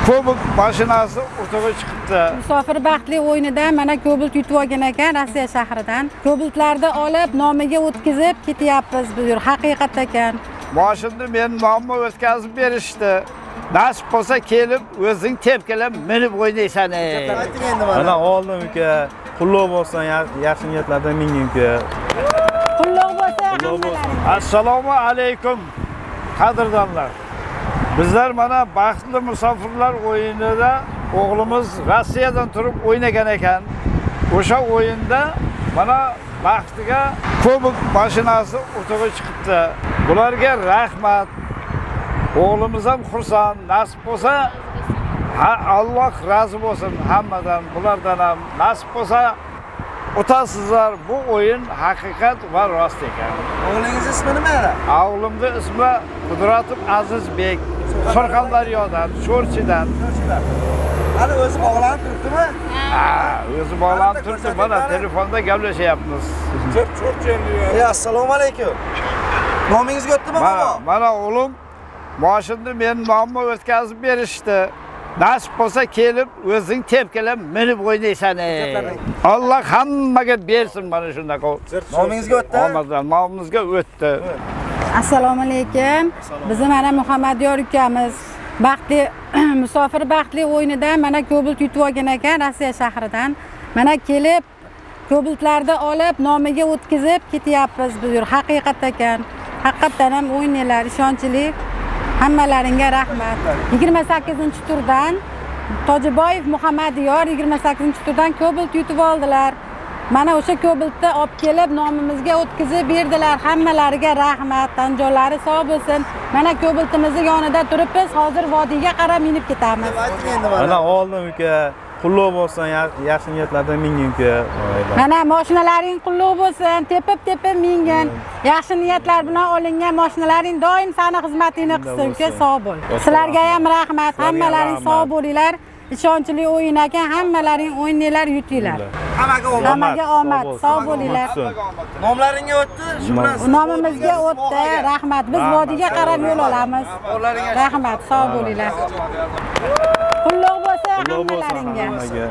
Cobalt mashinasi o'rtaga chiqibdi. Musofir baxtli o'yinida mana Cobalt yutib olgan ekan Rossiya shahridan. Cobaltlarni olib nomiga o'tkazib ketyapmiz bu yer haqiqat ekan. Moshinni men nomimga o'tkazib berishdi. Nasib bo'lsa kelib o'zing tepkalab minib o'ynaysan. Ey. Ayting endi mana. Mana oldim uka. Qulluq bo'lsin, yaxshi niyatlarda mingin uka. Qulluq bo'lsa Qulluq bo'lsin. hammalaring. Assalomu alaykum qadrdonlar. Bizlar mana baxtli musofirlar o'yinida o'g'limiz Rossiyadan turib o'ynagan ekan. O'sha o'yinda mana baxtiga Cobalt mashinasi o'rtaga chiqibdi. Bularga rahmat. O'g'limiz ham xursand. Nasib bo'lsa, ha, Alloh rozi bo'lsin hammadan, bulardan ham. Nasib bo'lsa o'tasizlar. Bu o'yin haqiqat va rost ekan. O'g'lingiz ismi nima? O'g'limni ismi Qudratov Azizbek. Surxondaryodan, Sho'rchidan. Hali o'zi bog'lanib turibdimi? Ha, o'zi bog'lanib turibdi. Mana telefonda gaplashyapmiz. Ey, assalomu alaykum. Nomingizga o'tdimi Mana, bobo? mana o'g'lim moshinni men nomimga o'tkazib berishdi. Nasib bo'lsa kelib o'zing tepkalab minib o'ynaysan. Ey. Alloh hammaga bersin mana shunaqa. Nomingizga o'tdi? Omadlar nomimizga o'tdi. Assalomu alaykum. Bizni mana Muhammadyor ukamiz baxtli musofir baxtli o'yinida mana Cobalt yutib olgan ekan Rossiya shahridan. Mana kelib Cobaltlarni olib nomiga o'tkazib ketyapmiz bu yer haqiqat ekan. Haqiqatdan ham o'ynanglar, ishonchli. Hammalaringga rahmat. 28-turdan Tojiboyev Muhammadiyor 28-turdan Cobalt yutib oldilar. Mana o'sha Cobaltni olib kelib nomimizga o'tkazib berdilar. Hammalariga rahmat. Tanjonlari sog' bo'lsin. Mana Cobaltimizni yonida turibmiz. Hozir vodiyga qarab minib ketamiz. Ayting endi mana. Mana oldim uka. Qulluq bo'lsin, yaxshi niyatlarda mingin uka. Mana mashinalaring qulluq bo'lsin, tepib-tepib mingin. Yaxshi niyatlar bilan olingan mashinalaring doim sani xizmatingni qilsin, uka, sog' bo'l. Sizlarga ham rahmat. Sizlarga ham Hammalaring rahmat. sog' bo'linglar. Ishonchli o'yin ekan, hammalaring o'ynanglar, yutinglar. Hammaga omad. Hammaga omad, sog' bo'linglar. Nomlaringga o'tdi, shu bilan siz Nomimizga o'tdi, rahmat. Biz Rahmat, vodiyga sog' qarab yo'l bo'linglar. olamiz. Rahmat, sog' bo'linglar. Qulluq bo'lsa Qulluq bo'lsin hammalaringga. hammaga.